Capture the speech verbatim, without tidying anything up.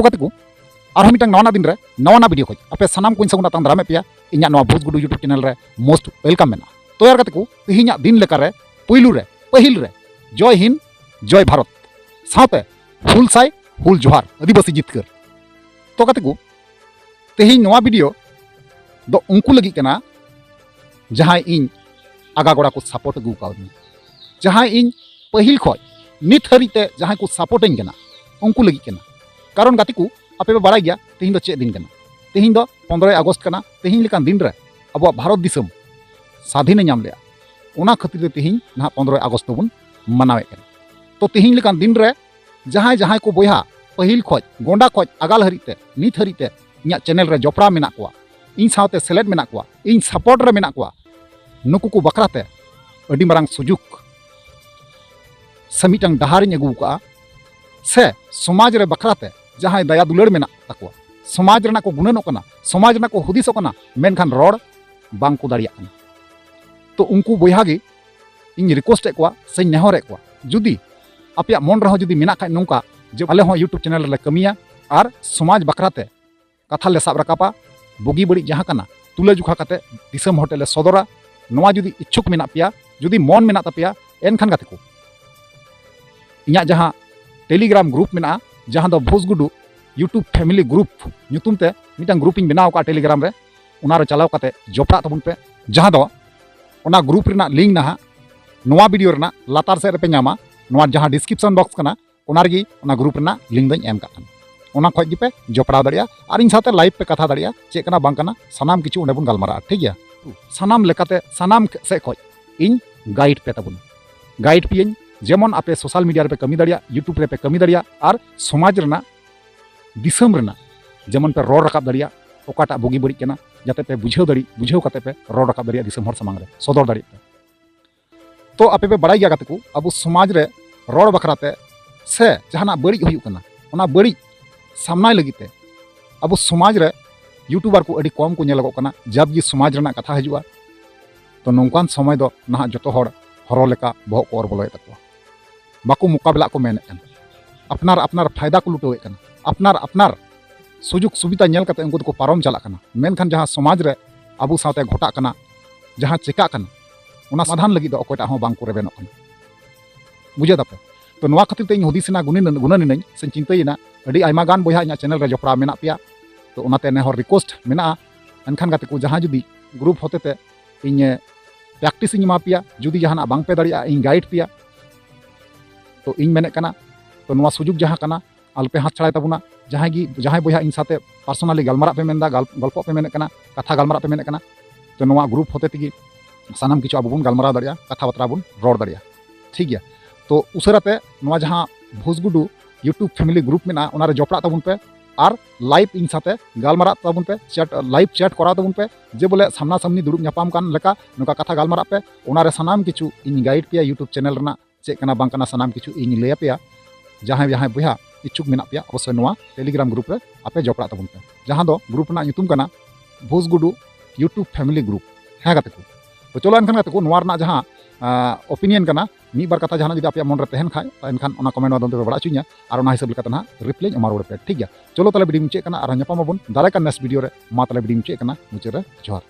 ᱛᱚ ᱜᱟᱛᱮ ᱠᱚ, ᱟᱨᱦᱚᱸ ᱢᱤᱫᱴᱟᱝ ᱱᱟᱣᱟᱱᱟᱜ ᱫᱤᱱ ᱨᱮ ᱱᱟᱣᱟᱱᱟᱜ ᱵᱷᱤᱰᱤᱭᱳ ᱠᱷᱚᱡ ᱟᱯᱮ ᱥᱟᱱᱟᱢ ᱠᱚᱧ ᱥᱟᱹᱜᱩᱱ ᱟᱛᱟᱝ ᱫᱟᱨᱟᱢᱮᱫ ᱯᱮᱭᱟ ᱤᱧᱟᱹᱜ ᱱᱚᱣᱟ ᱵᱷᱩᱡᱽ ᱜᱩᱰᱩ YouTube ᱪᱮᱱᱮᱞ ᱨᱮ most welcome ᱢᱮᱱᱟᱜᱼᱟ᱾ ᱛᱚ ᱭᱟᱨ ᱜᱟᱛᱮ ᱠᱚ, ᱛᱮᱦᱮᱧᱟᱜ ᱫᱤᱱ ᱞᱮᱠᱟᱨᱮ ᱯᱩᱭᱞᱩ ᱨᱮ, ᱯᱟᱹᱦᱤᱞ ᱨᱮ ᱡᱚᱭ ᱦᱤᱱᱫ, ᱡᱚᱭ ᱵᱷᱟᱨᱚᱛ, ᱥᱟᱶᱛᱮ ᱦᱩᱞ ᱥᱟᱭ, ᱦᱩᱞ ᱡᱚᱦᱟᱨ, ᱟᱹᱫᱤᱵᱟᱹᱥᱤ ᱡᱤᱛᱠᱟᱹᱨ᱾ ᱛᱚ ᱜᱟᱛᱮ ᱠᱚ, ᱛᱮᱦᱮᱧ ᱱᱚᱣᱟ ᱵᱷᱤᱰᱤᱭᱳ ᱫᱚ ᱩᱱᱠᱩ ᱞᱟᱹᱜᱤᱫ ᱠᱟᱱᱟ ᱡᱟᱦᱟᱸᱭ ᱤᱧ ᱟᱜᱟ ᱜᱚᱲᱟ ᱠᱚ ᱥᱟᱯᱳᱨᱴ ᱟᱹᱜᱩ ᱠᱟᱣᱫᱤᱧᱟ, ᱡᱟᱦᱟᱸᱭ ᱤᱧ ᱯᱟᱹᱦᱤᱞ ᱠᱷᱚᱡ ᱱᱤᱛ ᱦᱟᱹᱨᱤᱡ ᱛᱮ ᱡᱟᱦᱟᱸᱭ ᱠᱚ ᱥᱟᱯᱳᱨᱴ ᱟᱹᱧ ᱠᱟᱱᱟ, ᱩᱱᱠᱩ ᱞᱟᱹᱜᱤᱫ ᱠᱟᱱᱟ᱾ ᱠᱟᱨᱚᱱ ᱜᱟᱛᱮ ᱠᱚ, ᱟᱯᱮ ᱯᱮ ᱵᱟᱲᱟᱭ ᱜᱮᱭᱟ ᱛᱮᱦᱮᱧ ᱫᱚ ᱪᱮᱫ ᱫᱤᱱ ᱠᱟᱱᱟ᱾ ᱛᱮᱦᱮᱧ ᱫᱚ ᱯᱚᱱᱨᱚᱭ ᱟᱜᱚᱥᱴ ᱠᱟᱱᱟ᱾ ᱛᱮᱦᱮᱧ ᱞᱮᱠᱟᱱ ᱫᱤᱱ ᱨᱮ ᱟᱵᱚᱣᱟᱜ ᱵᱷᱟᱨᱚᱛ ᱫᱤᱥᱚᱢ ᱥᱟᱫᱷᱤᱱᱮ ᱧᱟᱢ ᱞᱮᱜᱼᱟ᱾ ᱚᱱᱟ ᱠᱷᱟᱹᱛᱤᱨ ᱛᱮ ᱛᱮᱦᱮᱧ ᱱᱟᱦᱟᱜ ᱯᱚᱱᱨᱚᱭ ᱟᱜᱚᱥᱴ ᱫᱚᱵᱚᱱ ᱢᱟᱱᱟᱣᱮᱫ ᱠᱟᱱᱟ᱾ ᱛᱚ ᱛᱮᱦᱮᱧ ᱞᱮᱠᱟᱱ ᱫᱤᱱ ᱨᱮ ᱡᱟᱦᱟᱸᱭ ᱡᱟᱦᱟᱸᱭ ᱠᱚ ᱵᱚᱭᱦᱟ ᱯᱟᱹᱦᱤᱞ ᱠᱷᱚᱡ, ᱜᱚᱸᱰᱟ ᱠᱷᱚᱡ ᱟᱜᱟᱞ ᱦᱟᱹᱨᱤᱡ ᱛᱮ, ᱱᱤᱛ ᱦᱟᱹᱨᱤᱡ ᱛᱮ ᱤᱧᱟᱹᱜ ᱪᱮᱱᱮᱞ ᱨᱮ ᱡᱚᱯᱲᱟᱣ ᱢᱮᱱᱟᱜ ᱠᱚᱣᱟ, ᱤᱧ ᱥᱟᱶᱛᱮ ᱥᱮᱞᱮᱫ ᱢᱮᱱᱟᱜ ᱠᱚᱣᱟ, ᱤᱧ ᱥᱟᱯᱳᱨᱴ ᱨᱮ ᱢᱮᱱᱟᱜ ᱠᱚᱣᱟ, ᱱᱩᱠᱩ ᱠᱚ ᱵᱟᱠᱷᱨᱟ ᱛᱮ ᱟᱹᱰᱤ ᱢᱟᱨᱟᱝ ᱥᱩᱡᱩᱜᱽ ᱥᱮ ᱢᱤᱫᱴᱟᱝ ᱰᱟᱦᱟᱨᱤᱧ ᱟᱹᱜᱩ ᱟᱠᱟᱫᱼᱟ᱾ ᱥᱮ ᱥᱚᱢᱟᱡᱽ ᱨᱮ ᱵᱟᱠᱷᱨᱟ ᱛᱮ ᱡᱟᱦᱟᱸᱭ ᱫᱟᱭᱟ ᱫᱩᱞᱟᱹᱲ ᱢᱮᱱᱟᱜ ᱛᱟᱠᱚᱣᱟ, ᱥᱚᱢᱟᱡᱽ ᱨᱮᱱᱟᱜ ᱠᱚ ᱜᱩᱱᱟᱹᱱᱚᱜ ᱠᱟᱱᱟ, ᱥᱚᱢᱟᱡᱽ ᱨᱮᱱᱟᱜ ᱠᱚ ᱦᱩᱫᱤᱥᱚᱜ ᱠᱟᱱᱟ, ᱢᱮᱱᱠᱷᱟᱱ ᱨᱚᱲ ᱵᱟᱝ ᱠᱚ ᱫᱟᱲᱮᱭᱟᱜ ᱠᱟᱱᱟ᱾ ᱛᱚ ᱩᱱᱠᱩ ᱵᱚᱭᱦᱟ ᱜᱮ ᱤᱧ ᱨᱤᱠᱩᱭᱮᱥᱴ ᱮᱫ ᱠᱚᱣᱟ ᱥᱮᱧ ᱱᱮᱦᱚᱨᱮᱫ ᱠᱚᱣᱟ, ᱡᱩᱫᱤ ᱟᱯᱮᱭᱟᱜ ᱢᱚᱱ ᱨᱮᱦᱚᱸ ᱡᱩᱫᱤ ᱢᱮᱱᱟᱜ ᱠᱷᱟᱡ ᱱᱚᱝᱠᱟ ᱡᱮ ᱟᱞᱮ ᱦᱚᱸ YouTube ᱪᱮᱱᱮᱞ ᱨᱮᱞᱮ ᱠᱟᱹᱢᱤᱭᱟ ᱟᱨ ᱥᱚᱢᱟᱡᱽ ᱵᱟᱠᱷᱨᱟ ᱛᱮ ᱠᱟᱛᱷᱟ ᱞᱮ ᱥᱟᱵ ᱨᱟᱠᱟᱵᱟ, ᱵᱩᱜᱤ ᱵᱟᱹᱲᱤᱡ ᱡᱟᱦᱟᱸ ᱠᱟᱱᱟ ᱛᱩᱞᱟᱹ ᱡᱚᱠᱷᱟ ᱠᱟᱛᱮ ᱫᱤᱥᱚᱢ ᱦᱚᱲ ᱴᱷᱮᱱ ᱞᱮ ᱥᱚᱫᱚᱨᱟ᱾ ᱱᱚᱣᱟ ᱡᱩᱫᱤ ᱤᱪᱪᱷᱩᱠ ᱢᱮᱱᱟᱜ ᱯᱮᱭᱟ, ᱡᱩᱫᱤ ᱢᱚᱱ ᱢᱮᱱᱟᱜ ᱛᱟᱯᱮᱭᱟ, ᱮᱱᱠᱷᱟᱱ ᱜᱟᱛᱮ ᱠᱚ, ᱤᱧᱟᱹᱜ ᱡᱟᱦᱟᱸ ᱴᱮᱞᱤᱜᱨᱟᱢ ᱜᱨᱩᱯ ᱢᱮᱱᱟᱜᱼᱟ, ᱡᱟᱦᱟᱸ ᱫᱚ ᱵᱷᱩᱥᱜᱩᱰᱩ YouTube family group ᱧᱩᱛᱩᱢ ᱛᱮ ᱢᱤᱫᱴᱟᱝ ᱜᱨᱩᱯ ᱤᱧ ᱵᱮᱱᱟᱣ ᱟᱠᱟᱫᱼᱟ ᱴᱮᱞᱤᱜᱨᱟᱢ ᱨᱮ, ᱚᱱᱟ ᱨᱮ ᱪᱟᱞᱟᱣ ᱠᱟᱛᱮ ᱡᱚᱯᱲᱟᱜ ᱛᱟᱵᱚᱱ ᱯᱮ᱾ ᱡᱟᱦᱟᱸ ᱫᱚ ᱚᱱᱟ ᱜᱨᱩᱯ ᱨᱮᱱᱟᱜ ᱞᱤᱝᱠ ᱱᱟᱦᱟᱜ ᱱᱚᱣᱟ ᱵᱷᱤᱰᱤᱭᱳ ᱨᱮᱱᱟᱜ ᱞᱟᱛᱟᱨ ᱥᱮᱫ ᱨᱮᱯᱮ ᱧᱟᱢᱟ, ᱱᱚᱣᱟ ᱡᱟᱦᱟᱸ ᱰᱤᱥᱠᱨᱤᱯᱥᱚᱱ ᱵᱚᱠᱥ ᱠᱟᱱᱟ, ᱚᱱᱟ ᱨᱮᱜᱮ ᱚᱱᱟ ᱜᱨᱩᱯ ᱨᱮᱱᱟᱜ ᱞᱤᱝᱠ ᱫᱚᱧ ᱮᱢ ᱠᱟᱜ ᱠᱟᱱᱟ᱾ ᱚᱱᱟ ᱠᱷᱚᱡ ᱜᱮᱯᱮ ᱡᱚᱯᱲᱟᱣ ᱫᱟᱲᱮᱭᱟᱜᱼᱟ ᱟᱨ ᱤᱧ ᱥᱟᱶᱛᱮ ᱞᱟᱭᱤᱵᱷ ᱯᱮ ᱠᱟᱛᱷᱟ ᱫᱟᱲᱮᱭᱟᱜᱼᱟ, ᱪᱮᱫ ᱠᱟᱱᱟ ᱵᱟᱝ ᱠᱟᱱᱟ ᱥᱟᱱᱟᱢ ᱠᱤᱪᱷᱩ ᱚᱸᱰᱮ ᱵᱚᱱ ᱜᱟᱞᱢᱟᱨᱟᱜᱼᱟ, ᱴᱷᱤᱠ ᱜᱮᱭᱟ? ᱥᱟᱱᱟᱢ ᱞᱮᱠᱟᱛᱮ ᱥᱟᱱᱟᱢ ᱥᱮᱫ ᱠᱷᱚᱡ ᱤᱧ ᱜᱟᱭᱤᱰ ᱯᱮ ᱛᱟᱵᱚᱱ, ᱜᱟᱭᱤᱰ ᱯᱮᱭᱟᱹᱧ, ᱡᱮᱢᱚᱱ ᱟᱯᱮ ᱥᱳᱥᱟᱞ ᱢᱤᱰᱤᱭᱟ ᱨᱮᱯᱮ ᱠᱟᱹᱢᱤ ᱫᱟᱲᱮᱭᱟᱜ, YouTube ᱨᱮᱯᱮ ᱠᱟᱹᱢᱤ ᱫᱟᱲᱮᱭᱟᱜ ᱟᱨ ᱥᱚᱢᱟᱡᱽ ᱨᱮᱱᱟᱜ, ᱫᱤᱥᱚᱢ ᱨᱮᱱᱟᱜ ᱡᱮᱢᱚᱱ ᱯᱮ ᱨᱚᱲ ᱨᱟᱠᱟᱵ ᱫᱟᱲᱮᱭᱟᱜ, ᱚᱠᱟᱴᱟᱜ ᱵᱩᱜᱤ ᱵᱟᱹᱲᱤᱡ ᱠᱟᱱᱟ, ᱡᱟᱛᱮ ᱯᱮ ᱵᱩᱡᱷᱟᱹᱣ ᱫᱟᱲᱮ, ᱵᱩᱡᱷᱟᱹᱣ ᱠᱟᱛᱮ ᱯᱮ ᱨᱚᱲ ᱨᱟᱠᱟᱵ ᱫᱟᱲᱮᱭᱟᱜ, ᱫᱤᱥᱚᱢ ᱦᱚᱲ ᱥᱟᱢᱟᱝ ᱨᱮ ᱥᱚᱫᱚᱨ ᱫᱟᱲᱮᱭᱟᱜ ᱯᱮ᱾ ᱛᱚ ᱟᱯᱮ ᱯᱮ ᱵᱟᱲᱟᱭ ᱜᱮᱭᱟ ᱜᱟᱛᱮ ᱠᱚ, ᱟᱵᱚ ᱥᱚᱢᱟᱡᱽ ᱨᱮ ᱨᱚᱲ ᱵᱟᱠᱷᱨᱟ ᱛᱮ ᱥᱮ ᱡᱟᱦᱟᱱᱟᱜ ᱵᱟᱹᱲᱤᱡ ᱦᱩᱭᱩᱜ ᱠᱟᱱᱟ, ᱚᱱᱟ ᱵᱟᱹᱲᱤᱡ ᱥᱟᱢᱱᱟᱭ ᱞᱟᱹᱜᱤᱫ ᱛᱮ ᱟᱵᱚ ᱥᱚᱢᱟᱡᱽ ᱨᱮ ᱭᱩᱴᱩᱵᱟᱨ ᱠᱚ ᱟᱹᱰᱤ ᱠᱚᱢ ᱠᱚ ᱧᱮᱞᱚᱜᱚᱜ ᱠᱟᱱᱟ᱾ ᱡᱟᱵᱜᱮ ᱥᱚᱢᱟᱡᱽ ᱨᱮᱱᱟᱜ ᱠᱟᱛᱷᱟ ᱦᱤᱡᱩᱜᱼᱟ, ᱛᱚ ᱱᱚᱝᱠᱟᱱ ᱥᱚᱢᱚᱭ ᱫᱚ ᱱᱟᱦᱟᱜ ᱡᱚᱛᱚ ᱦᱚᱲ ᱦᱚᱨᱚ ᱞᱮᱠᱟ ᱵᱚᱦᱚᱜ ᱠᱚ ᱚᱨ ᱵᱚᱞᱚᱭᱮᱫ ᱛᱟᱠᱚᱣᱟ, ᱵᱟᱠᱚ ᱢᱳᱠᱟᱵᱮᱞᱟᱜ ᱠᱚ ᱢᱮᱱᱮᱫ ᱠᱟᱱᱟ, ᱟᱯᱱᱟᱨ ᱟᱯᱱᱟᱨ ᱯᱷᱟᱭᱫᱟ ᱠᱚ ᱞᱩᱴᱟᱹᱣᱮᱫ ᱠᱟᱱᱟ᱾ ᱟᱯᱱᱟᱨ ᱟᱯᱱᱟᱨ ᱥᱩᱡᱳᱜᱽ ᱥᱩᱵᱤᱫᱷᱟ ᱧᱮᱞ ᱠᱟᱛᱮ ᱩᱱᱠᱩ ᱫᱚᱠᱚ ᱯᱟᱨᱚᱢ ᱪᱟᱞᱟᱜ ᱠᱟᱱᱟ, ᱢᱮᱱᱠᱷᱟᱱ ᱡᱟᱦᱟᱸ ᱥᱚᱢᱟᱡᱽ ᱨᱮ ᱟᱵᱚ ᱥᱟᱶᱛᱮ ᱜᱷᱚᱴᱟᱜ ᱠᱟᱱᱟ, ᱡᱟᱦᱟᱸ ᱪᱮᱠᱟᱜ ᱠᱟᱱᱟ, ᱚᱱᱟ ᱥᱚᱢᱟᱫᱷᱟᱱ ᱞᱟᱹᱜᱤᱫ ᱫᱚ ᱚᱠᱚᱭᱴᱟᱜ ᱦᱚᱸ ᱵᱟᱝ ᱠᱚ ᱨᱮᱵᱮᱱᱚᱜ ᱠᱟᱱᱟ᱾ ᱵᱩᱡᱷᱟᱹᱣ ᱫᱟᱯᱮ? ᱛᱚ ᱱᱚᱣᱟ ᱠᱷᱟᱹᱛᱤᱨ ᱛᱮ ᱤᱧ ᱦᱩᱫᱤᱥ ᱮᱱᱟ, ᱜᱩᱱᱟᱹᱱ ᱮᱱᱟᱹᱧ ᱥᱮᱧ ᱪᱤᱱᱛᱟᱹᱭᱮᱱᱟ, ᱟᱹᱰᱤ ᱟᱭᱢᱟ ᱜᱟᱱ ᱵᱚᱭᱦᱟ ᱤᱧᱟᱹᱜ ᱪᱮᱱᱮᱞ ᱨᱮ ᱡᱚᱯᱲᱟᱣ ᱢᱮᱱᱟᱜ ᱯᱮᱭᱟ᱾ ᱛᱚ ᱚᱱᱟᱛᱮ ᱱᱮᱦᱚᱨ ᱨᱤᱠᱣᱮᱥᱴ ᱢᱮᱱᱟᱜᱼᱟ, ᱮᱱᱠᱷᱟᱱ ᱜᱟᱛᱮ ᱠᱚ ᱡᱟᱦᱟᱸ ᱡᱩᱫᱤ ᱜᱨᱩᱯ ᱦᱚᱛᱮᱛᱮ ᱤᱧ ᱯᱨᱮᱠᱴᱤᱥ ᱤᱧ ᱮᱢᱟ ᱯᱮᱭᱟ, ᱡᱩᱫᱤ ᱡᱟᱦᱟᱱᱟᱜ ᱵᱟᱝ ᱯᱮ ᱫᱟᱲᱮᱭᱟᱜᱼᱟ ᱤᱧ ᱜᱟᱭᱤᱰ ᱯᱮᱭᱟ᱾ ᱛᱚ ᱤᱧ ᱢᱮᱱᱮᱫ ᱠᱟᱱᱟ, ᱛᱚ ᱱᱚᱣᱟ ᱥᱩᱡᱳᱜᱽ ᱡᱟᱦᱟᱸ ᱠᱟᱱᱟ ᱟᱞᱚᱯᱮ ᱦᱟᱛ ᱪᱷᱟᱲᱟᱭ ᱛᱟᱵᱚᱱᱟ᱾ ᱡᱟᱦᱟᱸᱭ ᱜᱮ ᱡᱟᱦᱟᱸᱭ ᱵᱚᱭᱦᱟ ᱤᱧ ᱥᱟᱶᱛᱮ ᱯᱟᱨᱥᱚᱱᱟᱞᱤ ᱜᱟᱞᱢᱟᱨᱟᱜ ᱯᱮ ᱢᱮᱱᱫᱟ, ᱜᱟᱞ- ᱜᱚᱞᱯᱚᱜ ᱯᱮ ᱢᱮᱱᱮᱫ ᱠᱟᱱᱟ, ᱠᱟᱛᱷᱟ ᱜᱟᱞᱢᱟᱨᱟᱜ ᱯᱮ ᱢᱮᱱᱮᱫ ᱠᱟᱱᱟ, ᱛᱚ ᱱᱚᱣᱟ ᱜᱨᱩᱯ ᱦᱚᱛᱮ ᱛᱮᱜᱮ ᱥᱟᱱᱟᱢ ᱠᱤᱪᱷᱩ ᱟᱵᱚ ᱵᱚᱱ ᱜᱟᱞᱢᱟᱨᱟᱣ ᱫᱟᱲᱮᱭᱟᱜᱼᱟ, ᱠᱟᱛᱷᱟ ᱵᱟᱛᱨᱟ ᱵᱚᱱ ᱨᱚᱲ ᱫᱟᱲᱮᱭᱟᱜᱼᱟ᱾ ᱴᱷᱤᱠ ᱜᱮᱭᱟ? ᱛᱚ ᱩᱥᱟᱹᱨᱟ ᱛᱮ ᱱᱚᱣᱟ ᱡᱟᱦᱟᱸ ᱵᱷᱩᱥᱜᱩᱰᱩ YouTube family group ᱢᱮᱱᱟᱜᱼᱟ, ᱚᱱᱟᱨᱮ ᱡᱚᱯᱲᱟᱜ ᱛᱟᱵᱚᱱ ᱯᱮ ᱟᱨ ᱞᱟᱭᱤᱵᱷ ᱤᱧ ᱥᱟᱶᱛᱮ ᱜᱟᱞᱢᱟᱨᱟᱜ ᱛᱟᱵᱚᱱ ᱯᱮ, ᱪᱮᱴ, ᱞᱟᱭᱤᱵᱷ ᱪᱮᱴ ᱠᱚᱨᱟᱣ ᱛᱟᱵᱚᱱ ᱯᱮ, ᱡᱮ ᱵᱚᱞᱮ ᱥᱟᱢᱱᱟ ᱥᱟᱢᱱᱤ ᱫᱩᱲᱩᱵ ᱧᱟᱯᱟᱢ ᱠᱟᱱ ᱞᱮᱠᱟ ᱱᱚᱝᱠᱟ ᱠᱟᱛᱷᱟ ᱜᱟᱞᱢᱟᱨᱟᱜ ᱯᱮ᱾ ᱚᱱᱟᱨᱮ ᱥᱟᱱᱟᱢ ᱠᱤᱪᱷᱩ ᱤᱧ ᱜᱟᱭᱤᱰ ᱯᱮᱭᱟ, YouTube ᱪᱮᱱᱮᱞ ᱨᱮᱱᱟᱜ ᱪᱮᱫ ᱠᱟᱱᱟ ᱵᱟᱝ ᱠᱟᱱᱟ ᱥᱟᱱᱟᱢ ᱠᱤᱪᱷᱩ ᱤᱧ ᱞᱟᱹᱭ ᱟᱯᱮᱭᱟ᱾ ᱡᱟᱦᱟᱸᱭ ᱡᱟᱦᱟᱸᱭ ᱵᱚᱭᱦᱟ ᱤᱪᱪᱷᱩᱠ ᱢᱮᱱᱟᱜ ᱯᱮᱭᱟ, ᱚᱵᱚᱥᱥᱳᱭ ᱱᱚᱣᱟ ᱴᱮᱞᱤᱜᱨᱟᱢ ᱜᱨᱩᱯ ᱨᱮ ᱟᱯᱮ ᱡᱚᱯᱲᱟᱜ ᱛᱟᱵᱚᱱ ᱯᱮ, ᱡᱟᱦᱟᱸ ᱫᱚ ᱜᱨᱩᱯ ᱨᱮᱱᱟᱜ ᱧᱩᱛᱩᱢ ᱠᱟᱱᱟ ᱵᱷᱩᱥᱜᱩᱰᱩ YouTube family group᱾ ᱦᱮᱸ ᱜᱟᱛᱮ ᱠᱚ, ᱛᱚ ᱪᱚᱞᱚ ᱮᱱᱠᱷᱟᱱ ᱜᱟᱛᱮ ᱠᱚ, ᱱᱚᱣᱟ ᱨᱮᱱᱟᱜ ᱡᱟᱦᱟᱸ ᱢᱤᱫ ᱵᱟᱨ ᱠᱟᱛᱷᱟ ᱡᱟᱦᱟᱱᱟᱜ ᱡᱩᱫᱤ ᱟᱯᱮᱭᱟᱜ ᱢᱚᱱ ᱨᱮ ᱛᱟᱦᱮᱱ ᱠᱷᱟᱡ, ᱮᱱᱠᱷᱟᱱ ᱚᱱᱟ ᱠᱚᱢᱮᱱᱴ ᱢᱟᱫᱽᱫᱷᱚᱢ ᱛᱮᱯᱮ ᱵᱟᱲᱟᱭ ᱦᱚᱪᱚᱧᱟ, ᱟᱨ ᱚᱱᱟ ᱦᱤᱥᱟᱹᱵ ᱞᱮᱠᱟᱛᱮ ᱱᱟᱦᱟᱜ ᱨᱤᱯᱞᱟᱭ ᱤᱧ ᱮᱢᱟ ᱨᱩᱣᱟᱹᱲ ᱟᱯᱮᱭᱟ᱾ ᱴᱷᱤᱠ ᱜᱮᱭᱟ? ᱪᱚᱞᱚ ᱛᱟᱦᱞᱮ ᱵᱷᱤᱰᱤᱭᱳ ᱢᱩᱪᱟᱹᱫ ᱠᱟᱱᱟ, ᱟᱨᱦᱚᱸ ᱧᱟᱯᱟᱢ ᱟᱵᱚᱱ ᱫᱟᱨᱟᱭ ᱠᱟᱱ ᱱᱮᱠᱥᱴ ᱵᱷᱤᱰᱤᱭᱳ ᱨᱮ᱾ ᱢᱟ ᱛᱟᱦᱞᱮ ᱵᱷᱤᱰᱤᱭᱳ ᱢᱩᱪᱟᱹᱫ ᱠᱟᱱᱟ, ᱢᱩᱪᱟᱹᱫ ᱨᱮ ᱡᱚᱦᱟᱨ᱾